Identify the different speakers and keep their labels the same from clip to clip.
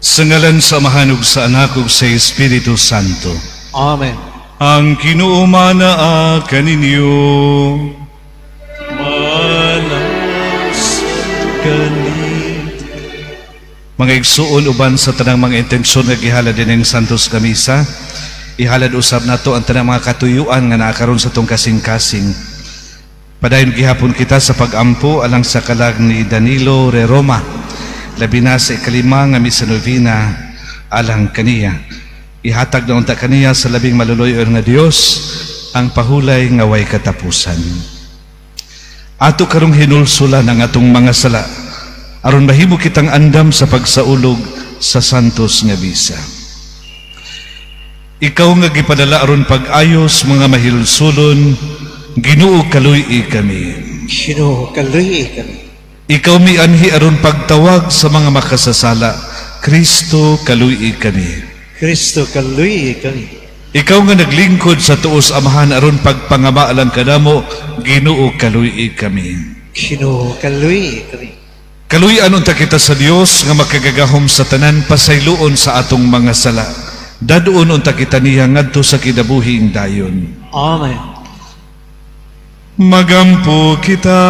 Speaker 1: Sa ngalan sa Amahan ug sa Anak ug sa Espiritu Santo.
Speaker 2: Amen.
Speaker 1: Ang Ginoo manaa kaninyo.
Speaker 3: Manas kani.
Speaker 1: Mga igsuon, uban sa tanang mga intensyon nga gihalad dining Santos nga Misa, ihalad usab nato ang tanang mga katuyuan nga naa karon sa atong kasing-kasing. Padayon gihapon kita sa pag-ampo alang sa kalag ni Danilo Reroma, labi na sa ikalima nga misa novena alang kaniya. Ihatag na unta kaniya sa labing maluluyon nga Dios ang pahulay nga way katapusan. Ato karong hinulsulan ang atong mga sala aron mahimo kitang andam sa pagsaulog sa Santos nga Misa. Ikaw nga gipadala aron pag-ayos mga mahilsulon, Ginoo, kaluy-i kami.
Speaker 2: Ginoo, kaluy-i kami.
Speaker 1: Ikaw mianhi aron pagtawag sa mga makasasala, Kristo, kaluy-i kami.
Speaker 2: Kristo, kaluy-i kami.
Speaker 1: Ikaw nga naglingkod sa tuos Amahan aron pagpangama alang kanamo, Ginoo, kaluy-i kami.
Speaker 2: Ginoo, kaluy-i kami.
Speaker 1: Kaluy-an unta kita sa Dios nga makagagahom sa tanan, pasayloon sa atong mga sala. Daduon unta kita niya ngadto sa kinabuhing dayon.
Speaker 2: Amen.
Speaker 1: Magampo kita.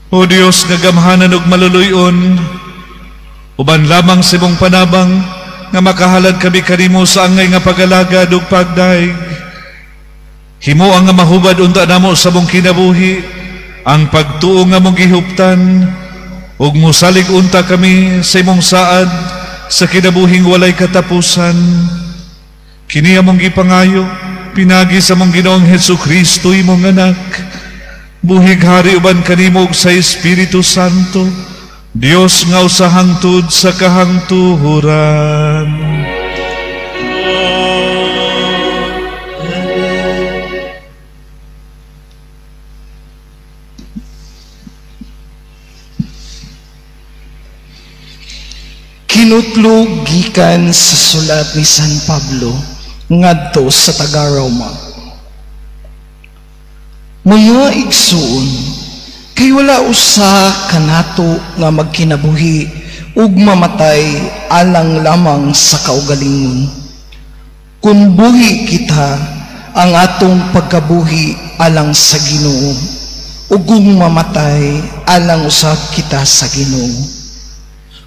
Speaker 1: O Dios nga gamhanan ug maluluy-on, uban lamang sa imong panabang nga makahalad kami kanimo sa angay nga pagalagad ug pagdayeg. Himoa nga mahubad unta namo sa among kinabuhi ang pagtuo nga among gihuptan, ug mosalig unta kami sa imong saad sa kinabuhing walay katapusan. Kini among gipangayo pinagi sa among Ginoong Hesus Kristo, imong anak, buhig hari uban kanimo ug sa Espiritu Santo, Dios nga usa hangtod sa kahangtuhoran.
Speaker 4: Kinutlog gikan sa sulat ni San Pablo ngadto sa taga-Roma. Mga igsuon, kay wala usa kanato nga magkinabuhi ug mamatay alang lamang sa kaugalingon. Kun buhi kita, ang atong pagkabuhi alang sa Ginoo, ug kung mamatay alang usab kita sa Ginoo.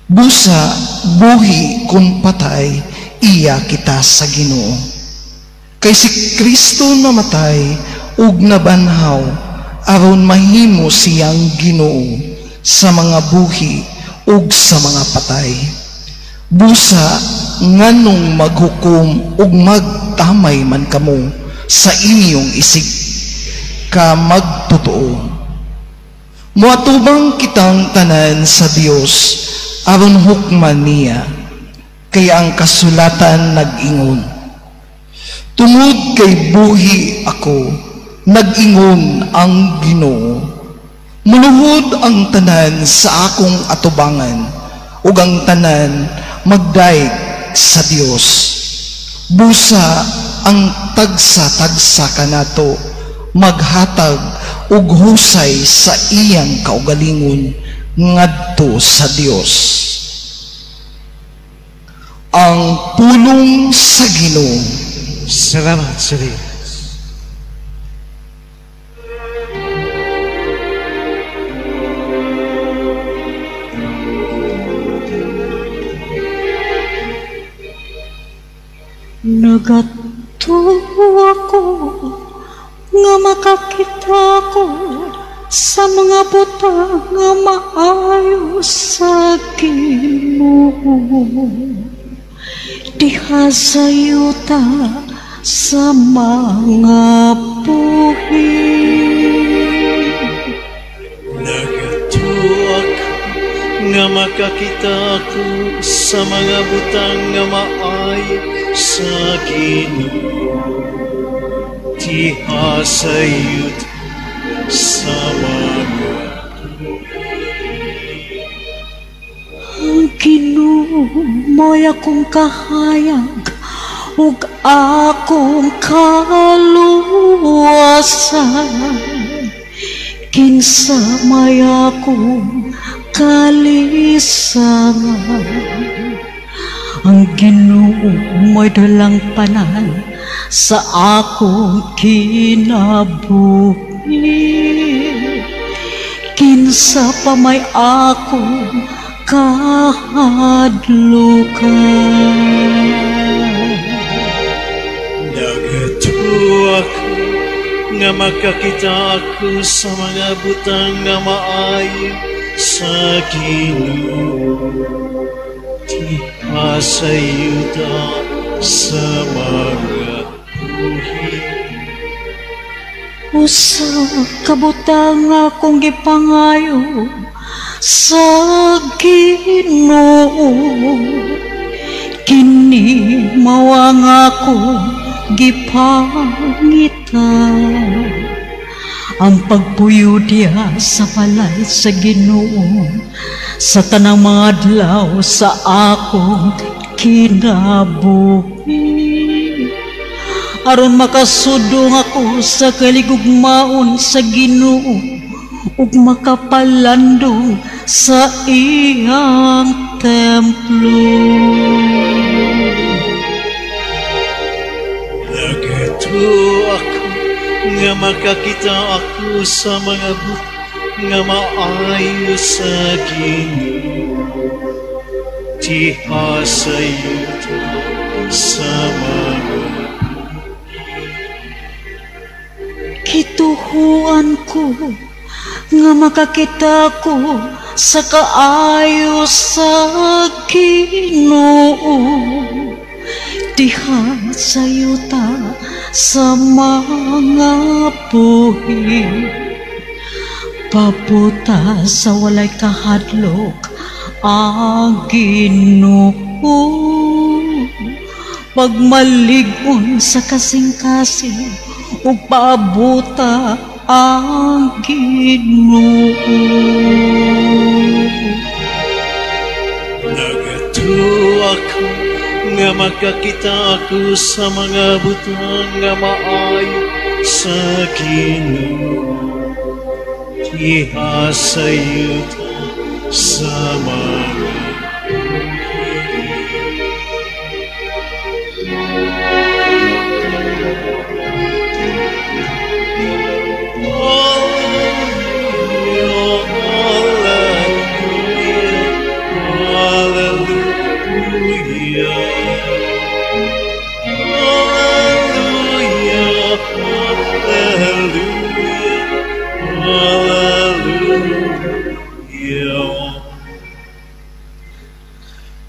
Speaker 4: Busa buhi kun patay, iya kita sa Ginoo. Kay si Kristo namatay ug nabanhaw aron mahimo siyang Ginoo sa mga buhi ug sa mga patay. Busa nganong maghukom ug magtamay man kamo sa inyong isig ka magtotoo. Moatubang kitang tanan sa Dios aron hukman niya, kay ang kasulatan nag-ingon, tungod kay buhi ako, nag-ingon ang Ginoo, muluhod ang tanan sa akong atubangan, ug ang tanan magdaig sa Dios. Busa ang tagsa-tagsa kanato maghatag og husay sa iyang kaugalingon ngadto sa Dios. Ang pulong sa Ginoo.
Speaker 2: Salamat sa Dios.
Speaker 5: Nagatuo ako nga makakita ko sa mga butang nga maayo sa Ginoo. Diha sa yuta sa mga buhi.
Speaker 3: Nagatuo ako nga makakita ako sa mga butang nga maayo sa Ginoo. Diha sa yuta sa mga
Speaker 5: Ang Ginoo mo'y akong kahayag ug akong kaluwasan. Kinsa may akong kalisungan. Sama ang Ginoo mo'y dalang panan sa akong kinabuhi. Kinsa pa may akong kahadlukan.
Speaker 3: Nagatuo ako nga makakita ako sa mga butang nga maayo sa Ginoo. Diha sa yuta sa mga buhi.
Speaker 5: Usa ka butang akong gipangayo sa Ginoo, kini mao ang akong gipangita, ang pagpuyo diha sa balay sa Ginoo sa tanang mga adlaw sa akong kinabuhi, aron makasudong ako sa kaligugmaon sa Ginoo ug makapalandong sa iyang templo.
Speaker 3: Nagatuo ako nga makakita ako sa mga butang nga maayo sa Ginoo. Diha sa yuta sa mga
Speaker 5: Kituhuan ko nga makakita ko sa kaayo sa Ginoo diha sa yuta sa mga buhi. Pabuta sa walay kahadlok ang Ginoo, pagmalig-on sa kasing-kasing ug paabuta ang Ginoo.
Speaker 3: Nagatuo ako nga makakita ako sa mga butang nga maayo sa Ginoo. Diha sa yuta sa mga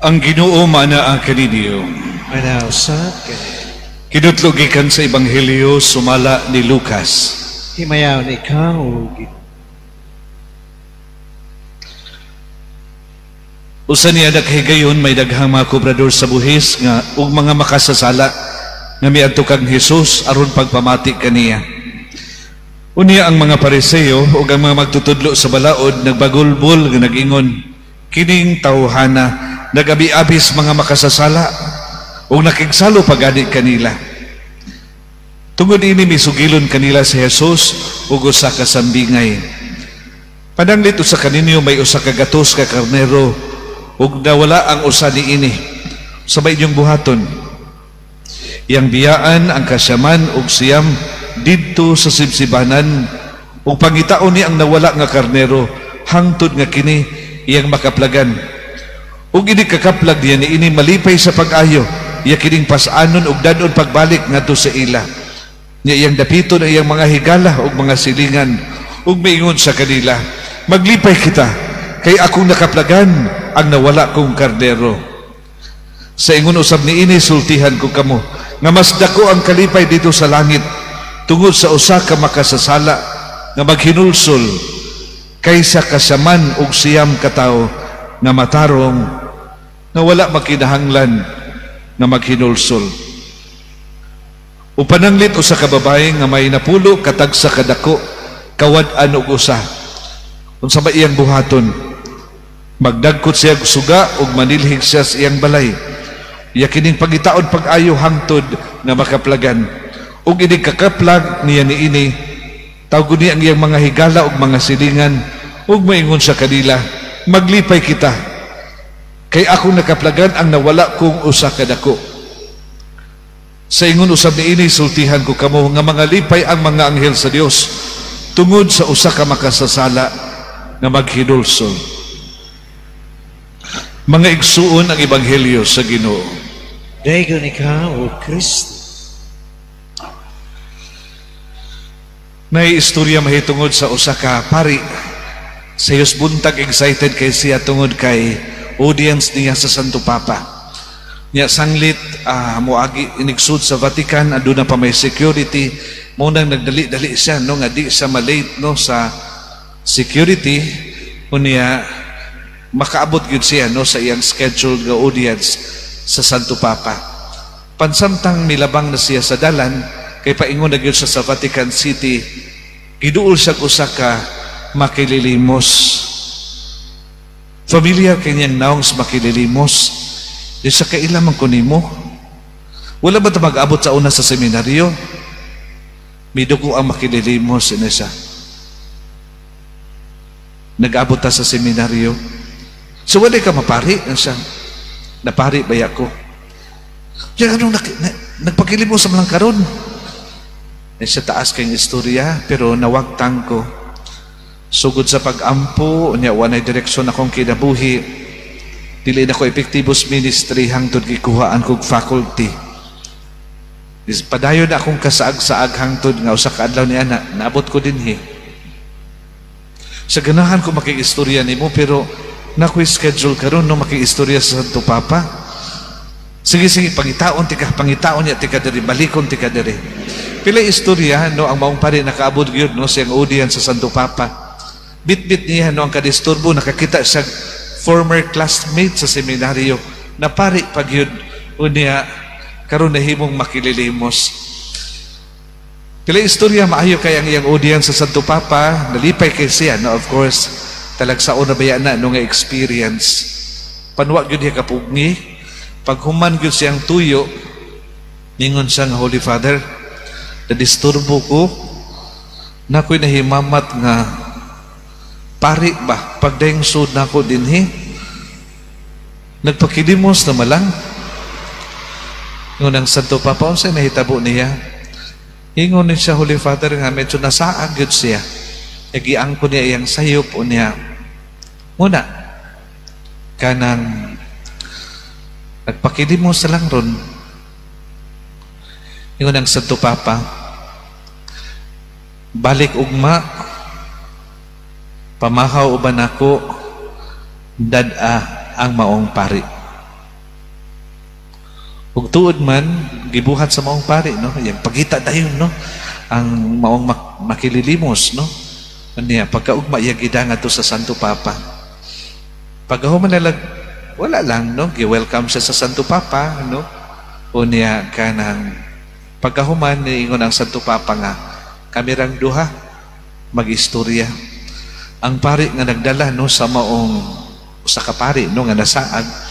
Speaker 1: Ang Ginoo maanaa kaninyo.
Speaker 2: Manaw sa kani.
Speaker 1: Kinutlo gikan sa Ebanghelyo sumala ni Lucas.
Speaker 2: Himayaon ikaw, Ginoo.
Speaker 1: Usa niya nakahigayon may daghang mga kobrador sa buhis nga ug mga makasasala nga miadto kang Hesus aron pagpamati kaniya. Unya ang mga Pariseo ug ang mga magtutudlo sa balaod nagbagulbol nga nag-ingon, kining tawhana nagabi-abis mga makasasala ug nakigsalo pagani kanila. Tungod ini misugilon kanila si Jesus ug usa ka sambingay. Pananglit usa kaninyo may usa ka gatos ka karnero ug nawala ang usa niini. Sa may inyong buhaton, iyang biyaan ang kasyaman ug siyam didto sa sibsibanan ug pangitaon ni ang nawala nga karnero hangtod nga kini iyang makaplagan. Ug ini kakaplag niya niini malipay sa pag-ayo, iya kining pas-anon ug dadon pagbalik ngadto sa ila. Nya iyang dapiton ang iyang mga higala ug mga silingan ug miingon sa kanila, maglipay kita kay akong nakaplagan ang nawala kong karnero. Sa ingon usab niini sultihan ko kamo nga mas dako ang kalipay dito sa langit tungod sa usa ka makasasala nga maghinulsol kaysa kasyaman ug siyam ka tawo nga matarong nga wala makinahanglan nga maghinulsol. Upananglit usa ka babae nga may napulo katagsa kadako kawad-an og usa. Unsa ba iyang buhaton? Magdagkot siya og suga ug manilhig siya sa iyang balay. Iya kining pagitaon pag-ayo hangtod nga makaplagan. Ug inig kakaplag niya niini, tawgon niya ang iyang mga higala ug mga silingan ug maingon sa kanila, maglipay kita Kay akong nakaplagan ang nawala kong usa ka dako. Sa ingon usab niini, sultihan ko kamo nga mga lipay ang mga anghel sa Dios tungod sa usa ka makasasala nga maghinulsol. Mga igsuon, ang ebanghelyo sa Ginoo.
Speaker 2: Daygon ikaw, O Kristo.
Speaker 1: Nay istorya mahitungod sa usa ka pari. Sa Diyos buntag, excited kay siya tungod kay audience niya sa Santo Papa. Niya sanglit moagi inigsud sa Vatican, aduna pa may security, mo nang nagdali-dali siya, no, nga di siya malate, no, sa security. Unya makaabot gyud siya, no, sa iyang scheduled nga audience sa Santo Papa. Pansamtang milabang na siya sa dalan kay paingon na gyud siya sa Vatican City, giduol siya usa ka makililimos. Familiar kay niyang naong sa makililimos. Di siya kaila man ko nimo. Wala ba ito mag-abot sa una sa seminaryo? Midugo ang makililimos ina siya. Nag-abot ta sa seminaryo. So wala ka mapari? Ano siya? Napari ba ko? Diyan anong nagpakilimos sa malang karon? Eh, siya taas kayong istorya, pero nawagtang ko. Sugod sa pag-ampo, unya wanay direksyon akong kinabuhi. Dili na ko epektibos ministry hangtod gikuhaan kog faculty. Padayon na akong kasaag-saag hangtod nga usa ka adlaw ni ana, naabot ko dinhi. Sa ganahan ko makiistorya nimo, pero nakoy schedule karon, no, makiistorya sa Santo Papa. Sige, sige, pangitaon tika, pangitaon niya tika diri, balikon tika diri. Pila istorya, no, ang maong pari nakaabot gyud, no, siyang audience sa Santo Papa. Bit-bit niya, no, ang kadisturbo, nakakita siya former classmate sa seminaryo na pari pag yun, unya karon nahimong makililimos. Pila istorya, maayo kay ang iyang audience sa Santo Papa, nalipay kay siya, no, of course, talagsaon na baya na no nga experience. Panwa gyud niya kapugni, paghuman gyud siyang tuyo, ningon siya nga, "Holy Father, nadisturbo ko, nakoy nahimamat nga pari ba, pagdayong sud nako dinhi, nagpakilimos na malang." Ingon ang Santo Papa, unsay nahitabo niya? Ingon ni siya, Holy Father, nga medyo nasaag gyud siya. Nagiangko niya iyang sayop, unya muna kanang nagpakilimos na lang ron. Ingon ang Santo Papa, "Balik ugma, pamahaw uban ako, dad-a ang maong pari." Ug tuod man gibuhat sa maong pari, no, yang pagita dayon, no, ang maong makililimos, no. Niya pagkaugma iya gidanga to sa Santo Papa. Pagkahuman nalag wala lang, no, gi-welcome siya sa Santo Papa, no. Unya kanang pagkahuman, niingon ang Santo Papa nga kami rang duha magistorya. Ang pari nga nagdala, no, sa maong usa ka pari, no, nga nasaag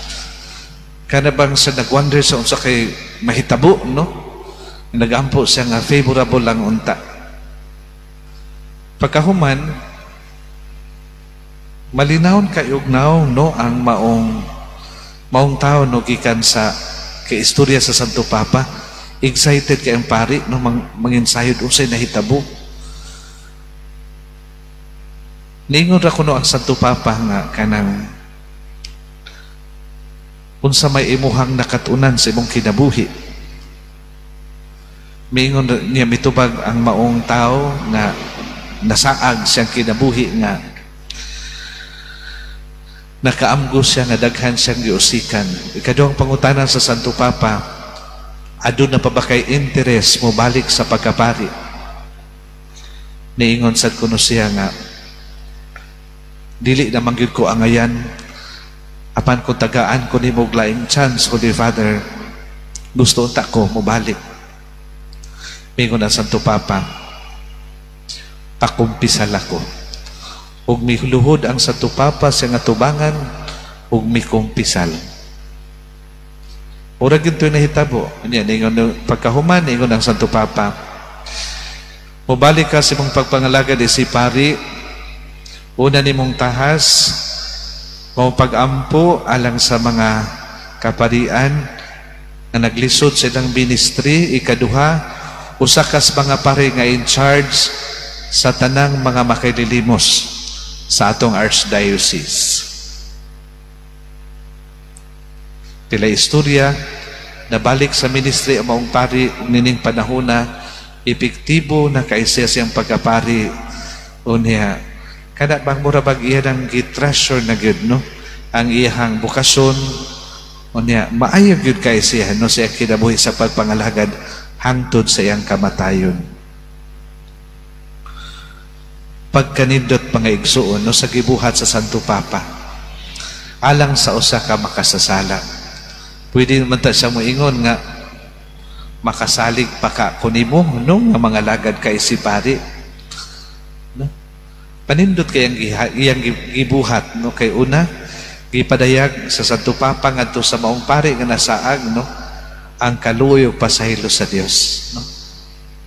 Speaker 1: kana bang sa nagwonder sa unsa kay mahitabo, no, nagampo siya nga favorable lang unta. Pagkahuman, malinawon kay og nawong, no, ang maong maong tao, no, gikan sa kay istorya sa Santo Papa. Excited kay ang pari, no, manginsayod unsay nahitabo. Ningon ra kuno ang Santo Papa nga kanang unsa may imuhang nakatunan sa imong kinabuhi. Miingon niya, mitubag ang maong tao nga nasaag siyang kinabuhi nga nakaamgo siya nga daghan siyang giusikan. Ikaduhang pangutana sa Santo Papa, aduna pa ba kay interes mo balik sa pagkapari? Niingon sad kuno siya nga dili na man gyud ko angayan, apan kung tagaan ko nimo og laing chance, Holy Father, gusto unta ko mobalik. Mingon ang Santo Papa, "Pakumpisal ako." Ug miluhod ang Santo Papa sa nga tubangan ug mikumpisal. Murag gyud to'y nahitabo. Unya ningon pagkahuman, ningon ang Santo Papa, "Mobalik ka sa imong pagpangalagad si pari, una nimong tahas Mao pag-ampo alang sa mga kaparian nga naglisod sa ilang ministry. Ikaduha, usa ka sa mga pare nga in charge sa tanang mga makililimos sa atong archdiocese. Pila istorya, nabalik sa ministry ang maong pari nining panahona, epektibo na kaisa siyang pagkapari. Unya, kada bang mura bag iya nang gi-treasure na gyud, no? Ang iyang bukasyon. Unya, maayo gyud kay siya, no, siya kinabuhi sa pagpangalagad hangtod sa iyang kamatayon. Pagkanindot mga igsuon, no, sa gibuhat sa Santo Papa alang sa usa ka makasasala. Pwede naman ta siya moingon nga makasalig pa ka kunimo, no, nga mga lagad kay si pari, no? Panindot kay ang iyang gibuhat, no, kay una gipadayag sa Santo Papa ngadto sa maong pari nga nasaag, no, ang kaluoy ug pasaylo sa Dios, no?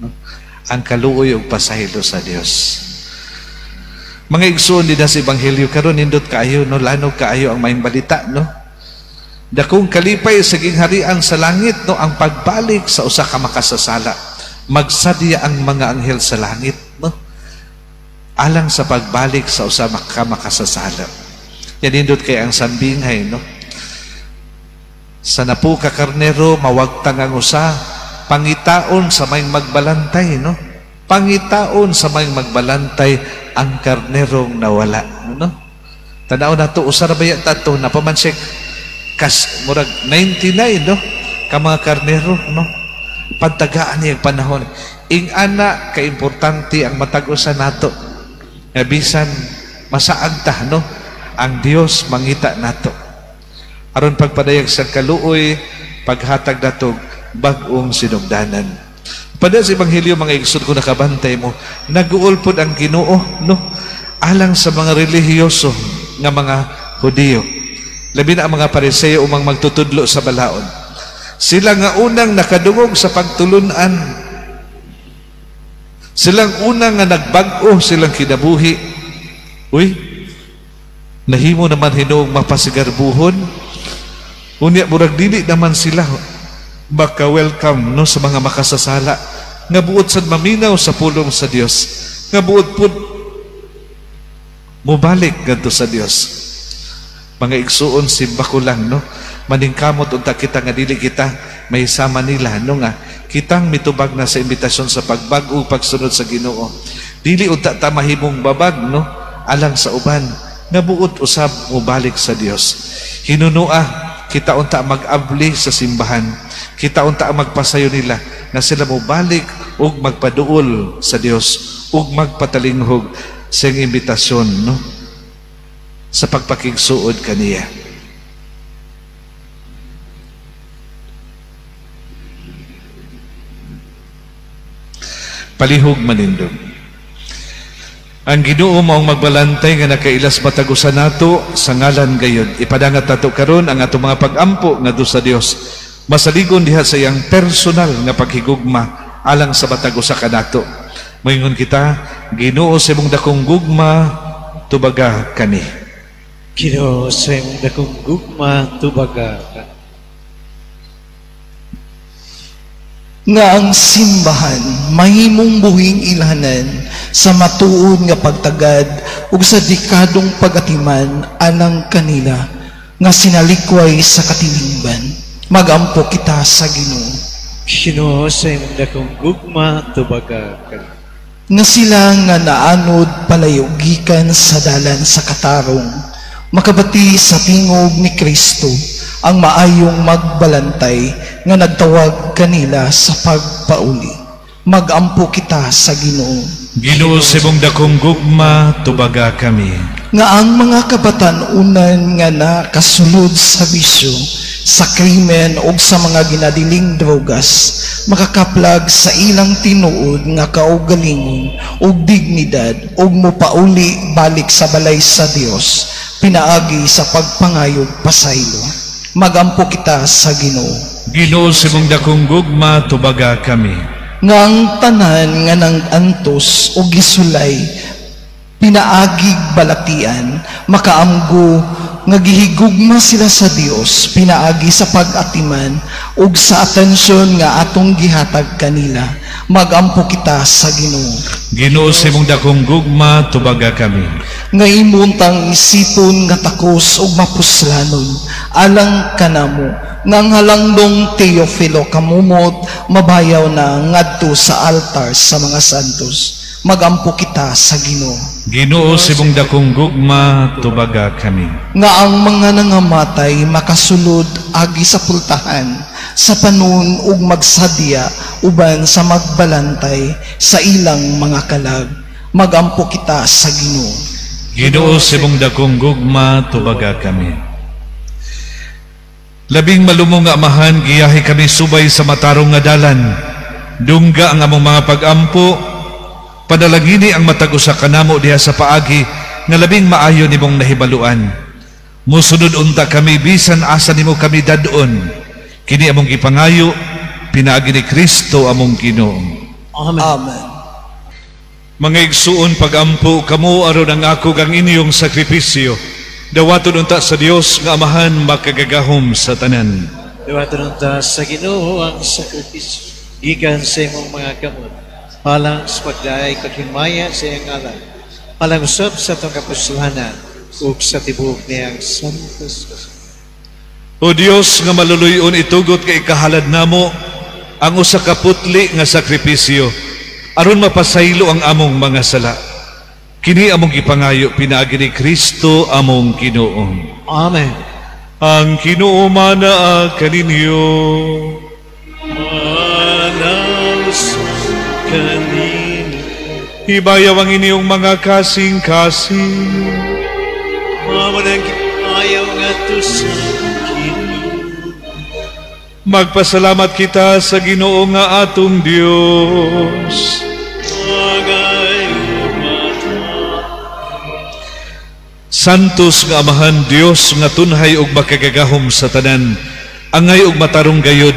Speaker 1: No? Ang kaluoy ug pasaylo sa Dios. Mga igsuon dinha sa ebanghelyo karon, nindot kaayo, no, lanog kaayo ang maayong balita, no? Dakong kalipay sa gingharian sa langit, no, ang pagbalik sa usa ka makasasala. Magsadya ang mga anghel sa langit, no, alang sa pagbalik sa usa ka makasasala. Yan nindot kay ang sambinghay, no? Sa napu ka karnero mawagtang ang usa, pangitaon sa may magbalantay, no? Pangitaon sa may magbalantay ang karnerong nawala, no? Tanaw nato usa ra ba ya tato napaman siya kas murag 99, no, ka mga karnero, no? Pantagaan niya ang panahon. Ing-ana kaimportante ang matag usa nato nga bisan masaag ta, no, ang Dios mangita nato aron pagpadayag sa kaluoy, paghatag nato bag-ong sinugdanan. Pada sa ebanghelyo mga igsoon, kung nakabantay mo, naguol pod ang Ginoo, no, alang sa mga relihiyoso nga mga Hudiyo, labi na ang mga Pariseo umang magtutudlo sa balaod. Sila nga unang nakadungog sa pagtulunan, silang unang nga nagbag-o silang kinabuhi. Uy, nahimo naman hinuong mapasigarbuhon. Unya murag dili naman sila maka-welcome, no, sa mga makasasala nga buot sad maminaw sa pulong sa Dios, nga buot pud mobalik ngadto sa Dios. Mga igsuon, simba ko lang, no, maningkamot unta kita nga dili kita may sama nila, no, nga kitang mitubag na sa imbitasyon sa pagbag-o pagsunod sa Ginoo. Dili unta ta mahimong babag, no, alang sa uban nga buot usab mobalik sa Dios. Hinunua kita unta mag-abli sa simbahan, kita unta magpasayo nila nga sila mobalik ug magpaduol sa Dios ug magpatalinghog sa iyang imbitasyon, no, sa pagpakigsuod kaniya. Palihog manindog. Ang Ginoo maong magbalantay nga nakailas matag usa nato sa ngalan gayod. Ipadangat nato karon ang atong mga pag-ampo ngadto sa Dios. Masaligon diha sa iyang personal nga paghigugma alang sa matag usa kanato. Moingon kita, Ginoo sa imong dakong gugma tubaga kani.
Speaker 2: Ginoo sa imong dakong gugma tubaga kani.
Speaker 4: Nga ang simbahan mahimong buhing ilhanan sa matuod nga pagtagad ug sa dekadong pagatiman alang kanila nga sinalikway sa katilingban. Magampo kita sa Ginoo.
Speaker 2: Ginoo sa imong dakong gugma tubaga kani.
Speaker 4: Nga sila nga naanod palayo gikan sa dalan sa katarong, makabati sa tingog ni Kristo ang maayong magbalantay nga nagtawag kanila sa pagpauli. Magampo kita sa Ginoo.
Speaker 1: Ginoo sa imong dakong gugma tubaga kami.
Speaker 4: Nga ang mga kabatan-unan nga nakasulod sa bisyo, sa krimen o sa mga ginadiling drogas, makakaplag sa ilang tinuod nga kaugalingon ug dignidad ug mopauli balik sa balay sa Dios pinaagi sa pagpangayog pasaylo. Magampo kita sa Ginoo.
Speaker 1: Ginoo sa imong dakong gugma tubaga kami.
Speaker 4: Nga ang tanan nga nang antos o gisulay Pinaagig balatian, makaamgo nga gihigugma sila sa Dios pinaagi sa pag-atiman ug sa atensyon nga atong gihatag kanila. Magampo kita sa Ginoo.
Speaker 1: Ginoo, sa imong dakong gugma, tubaga kami.
Speaker 4: Nga imuntang isipon nga takos ug mapuslanon alang kanamo nga ang halangdong Teofilo Camomot mabayaw na ngadto sa altar sa mga santos. Magampo kita sa Ginoo.
Speaker 1: Ginoo, sa imong dakong gugma, tubaga kami.
Speaker 4: Nga ang mga nangamatay makasulod agi sa pultahan sa panon ug magsadya uban sa magbalantay sa ilang mga kalag. Magampo kita sa Ginoo.
Speaker 1: Ginoo, sa imong dakong gugma, tubaga kami. Labing malumong nga Amahan, giyahi kami subay sa matarong nga dalan. Dungga ang among mga pagampo, panalangini ang matag usa kanamo diha sa paagi nga labing maayo nimong nahibaluan. Mosunod unta kami bisan asa nimo kami dad-on. Kini among gipangayo pinaagi ni Kristo among Ginoo.
Speaker 2: Amen.
Speaker 4: Amen.
Speaker 1: Mga igsuon, pagampo kamo aron ang ako kang inyong sakripisyo. Dawaton unta sa Dios nga Amahan makagagahom sa tanan.
Speaker 2: Dawaton unta sa Ginoo ang sakripisyo gikan sa imong mga kamot, alang sa pagdaig kag himaya sa iyang ngalan, alang usab sa atong kapuslanan ug sa tibuok niyang santos.
Speaker 1: O Dios nga maluluyon, itugot kay ikahalad namo ang usa ka putli nga sakripisyo aron mapasaylo ang among mga sala. Kini among gipangayo pinaagi ni Kristo among Ginoo.
Speaker 2: Amen.
Speaker 1: Ang Ginoo manaa kaninyo.
Speaker 3: Kanino.
Speaker 1: Ibayaw ang inyong mga kasing-kasing.
Speaker 3: Mamanang ayaw nga to sa Ginoo.
Speaker 1: Magpasalamat kita sa Ginoo nga atong Dios. Santos nga Amahan, Dios nga tunhay ug makagagahom sa tanan, angay ug matarong gayod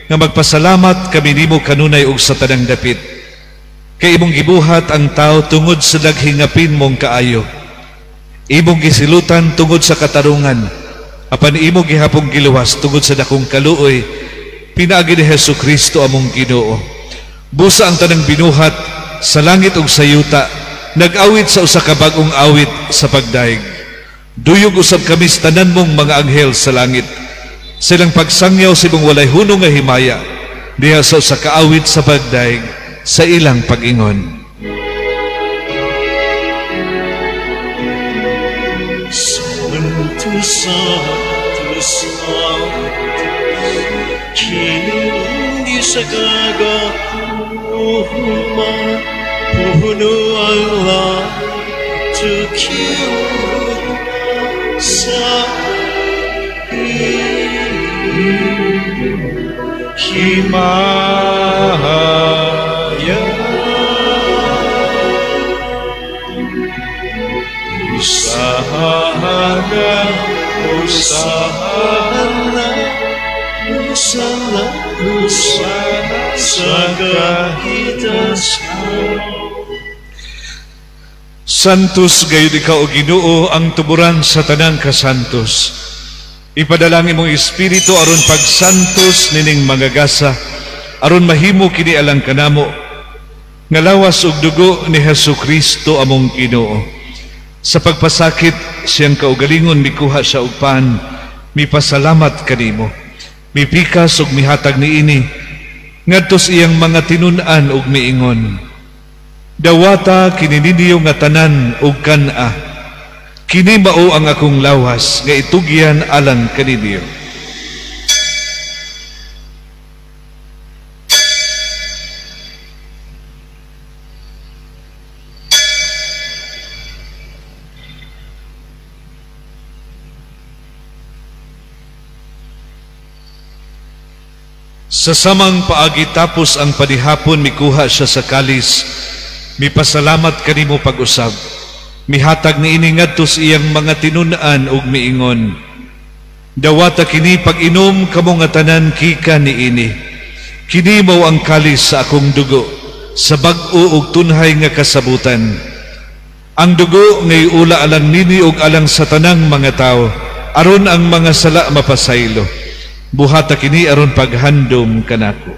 Speaker 1: nga magpasalamat kami nimo kanunay ug sa tanang dapit. Kay imong gibuhat ang tao tungod sa daghingapin mong kaayo. Imong gisilutan tungod sa katarungan, apan imo gihapong giluwas tungod sa dakong kaluoy, pinaagi ni Hesus Kristo among Ginoo. Busa ang tanang binuhat sa langit ug sa yuta, nag-awit sa usa ka bag-ong awit sa pagdaig. Duyog usab kami sa tanan mong mga anghel sa langit. Silang pagsangyaw sa imong walay hunong nga himaya, diha sa usa ka awit sa pagdaig sa ilang pag-ingon.
Speaker 3: Santo, Santo, Santo, Ginoong Diyos sa kagahuman, puno ang langit sa
Speaker 1: himaya. Hosana, Hosana,
Speaker 3: Hosana, Hosana sa kahitasan.
Speaker 1: Santos gayud ikaw, o Ginoo, ang tuburan sa tanang kasantos. Ipadalangin mong espiritu aron pagsantos nining mga gasa, aron mahimo kini alang kanamo nga lawas ug dugo ni Hesus Kristo among Ginoo. Sa pagpasakit siyang kaugalingon mikuha siya og pan, mipasalamat kanimo, mipikas ug mihatag niini ngadto sa iyang mga tinun-an ug miingon: Dawata kini ninyo nga tanan ug kan-a. Kini mao ang akong lawas nga itugyan alang kaninyo. Sa samang paagi tapos ang panihapon, mikuha siya sa kalis, mipasalamat kanimo pag-usab, mihatag niini ngadto sa iyang mga tinun-an ug miingon: Dawata kini pag-inom kamo nga tanan gikan niini. Kini mao ang kalis sa akong dugo, sa bag-o ug tunhay nga kasabutan. Ang dugo ngay ula alang nini ug alang sa tanang mga tawo, aron ang mga sala mapasaylo. Buhata kini aron paghandom kanako.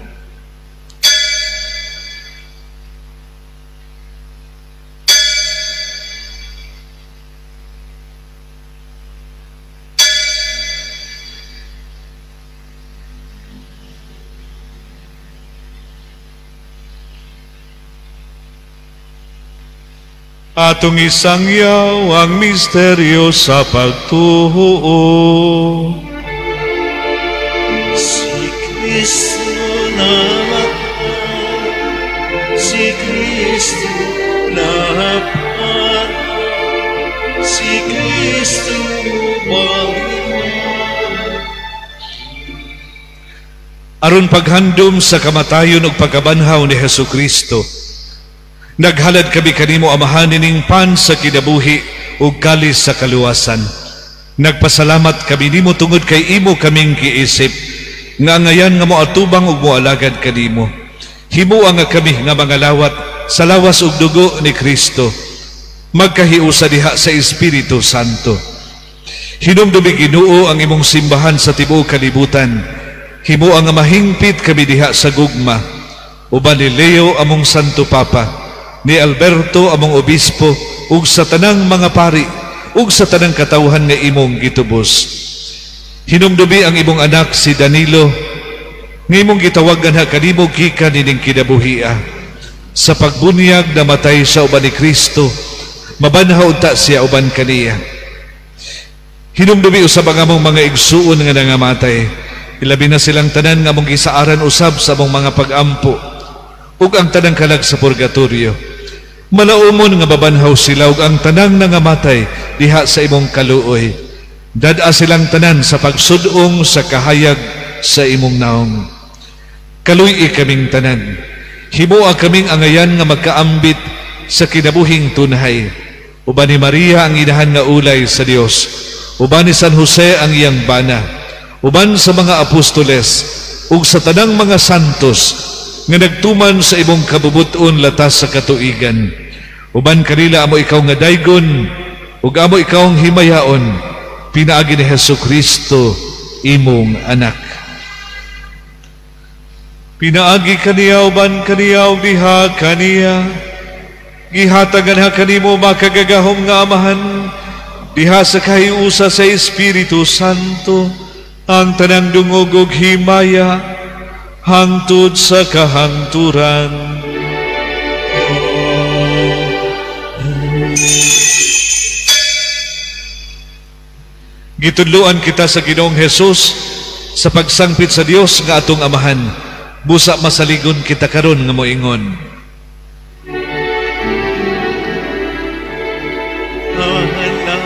Speaker 1: Atong isangyaw ang misteryo sa pagtuo.
Speaker 3: Si Kristo namatay, si Kristo napatay, si Kristo baliwan.
Speaker 1: Aron paghandom sa kamatayon ug pagkabanhaw ni Hesukristo, naghalad kami kanimo, Amahan, nining pan sa kinabuhi ug kalis sa kaluwasan. Nagpasalamat kami nimo tungod kay imo kaming giisip nga angayan nga moatubang ug moalagad kanimo. Himoa nga kami nga mga lawat sa lawas ug dugo ni Kristo, magkahiusa diha sa Espiritu Santo. Hinumdumi, Ginoo, ang imong simbahan sa tibuok kalibutan. Himoa nga mahingpit kami diha sa gugma uban ni Leo among Santo Papa, ni Alberto among obispo, ug sa tanang mga pari, ug sa tanang katawhan nga imong gitubos. Hinumdumi ang imong anak si Danilo, nga imong gitawagan ha kanimo gikan nining kinabuhia. Sa pagbunyag namatay siya uban ni Kristo, mabanhaw unta siya uban kaniya. Hinumdumi usab ang among mga igsuon nga nangamatay, ilabi na silang tanan nga among gisaaran usab sa among mga pag-ampo, ug ang tanang kalag sa purgatorio. Malaumon nga babanhaw sila ug ang tanang nangamatay diha sa imong kaluoy. Dad-a silang tanan sa pagsudong sa kahayag sa imong naong. Kaluy-i kaming tanan. Himoa kaming angayan nga magkaambit sa kinabuhing tunhay. Uban ni Maria ang inahan nga ulay sa Dios, uban ni San Jose ang iyang bana, uban sa mga apostoles ug sa tanang mga santos nga nagtuman sa imong kabubut-on latas sa katuigan. Uban kanila amo ikaw nga daygon ug amo ikaw ang himayaon, pinaagi ni Hesukristo imong anak. Pinaagi kaniya uban kaniya ug diha kaniya, gihatagan ha kanimo makagagahom nga Amahan, diha sa kahiusa sa Espiritu Santo, ang tanang dungog ug himaya hangtod sa kahangturan. Gitudloan kita sa Ginoong Hesus sa pagsangpit sa Dios nga atong Amahan. Busa masaligon kita karon nga moingon.
Speaker 3: Anak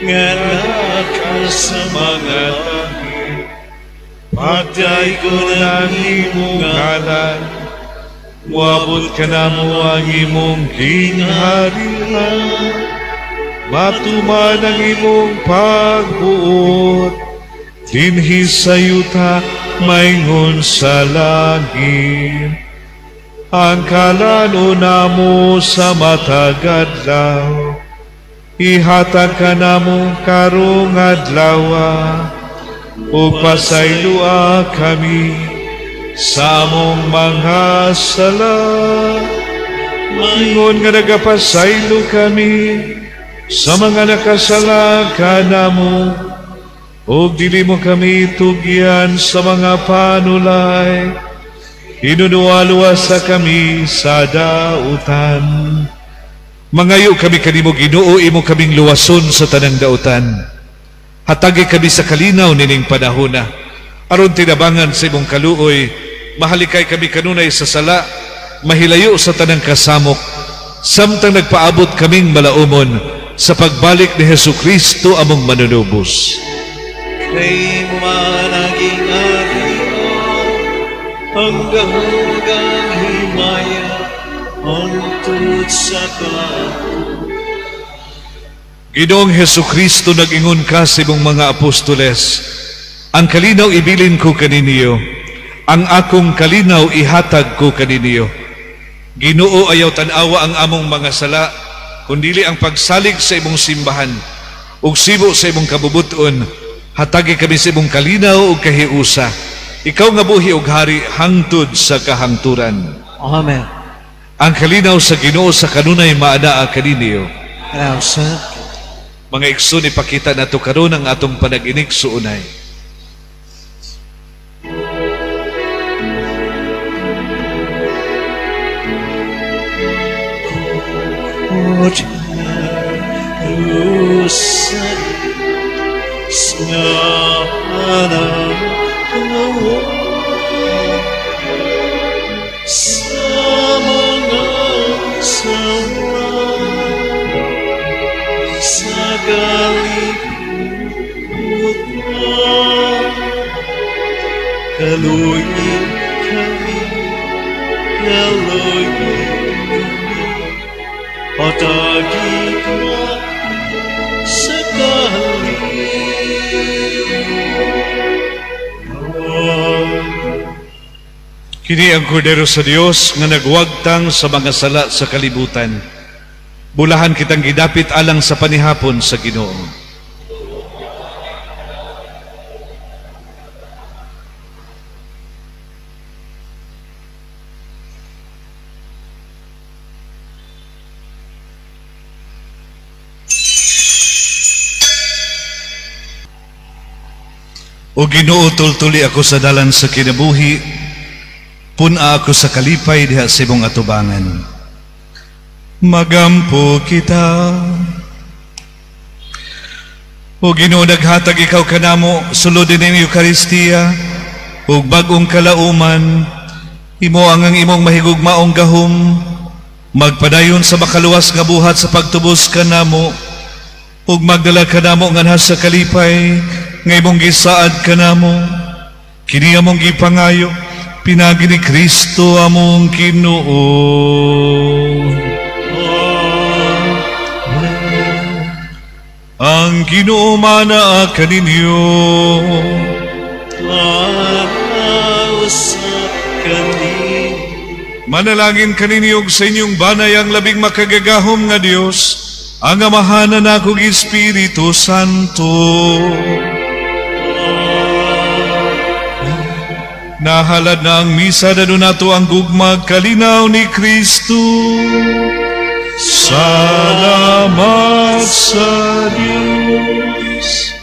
Speaker 3: nga naka sa mga langit,
Speaker 1: Pagdaygon ang imong ngalan, moabot kanamo ang imong gingharian, matuman ang imong pagbuot, dinhi sa yuta maingon sa langit. Ang kalano namo sa matag adlaw, ihatag kanamo karong adlawa, ug pasayloa kami sa among mga sala, ingon nga nagapasaylo kami sa mga nakasala kanamo, ug dili mo kami tugyan sa mga panulay, inunuwaluwasa kami sa dautan. Mangayo kami kanimo, Ginoo, imo kaming luwason sa tanang dautan. Hatagi kami sa kalinaw nining panahona, aron tinabangan sa imong kaluoy, mahalikay kami kanunay sa sala, mahilayo sa tanang kasamok, samtang nagpaabot kaming malaumon sa pagbalik ni Hesukristo among manunubos.
Speaker 3: Kay managing arian, ang gahugang himaya, hangtod sa kato.
Speaker 1: Ginoong Hesukristo, nag-ingon ka sa imong mga apostoles, ang kalinaw ibilin ko kaninyo, ang akong kalinaw ihatag ko kaninyo. Ginoo, ayaw tan-awa ang among mga sala, kundili ang pagsalig sa imong simbahan ug sibo sa imong kabubuton. Hatagi kami sa imong kalinaw ug kahiusa. Ikaw nga buhi ug hari hangtod sa kahangturan.
Speaker 2: Amen.
Speaker 1: Ang kalinaw sa Ginoo sa kanunay maanaa kaninyo. Mga igsoon, ipakita nato karon ang atong panag-inig-suunay.
Speaker 3: Kaluyin kami, kaluyin kami, patagi ka sa kalim.
Speaker 1: Kini ang Kordero sa Dios nga nagwagtang sa mga sala sa kalibutan. Bulahan kitang gidapit alang sa panihapon sa Ginoo. O Ginoo, tultuli ako sa dalan sa kinabuhi, pun-a ako sa kalipay diha sa imong atubangan. Magampo kita. O Ginoo, naghatag ikaw kanamo sulod ning Eukaristiya ug bag-ong kalauman, imo ang imong mahigugmaong gahom, magpadayon sa makaluwas nga buhat sa pagtubos kanamo, ug magdala kanamo nganha sa kalipay nga imong gisaad kanamo. Kini among gipangayo pinagi ni Kristo among Ginoo. Amen. Ang Ginoo manaa kaninyo. Manalangin kaninyo sa inyong banay ang labing makagagahom nga Dios, ang Amahan, Anak ug Espiritu Santo. Nahalad na ang misa, dadto nato ang gugmag kalinaw ni Kristo. Salamat sa Diyos.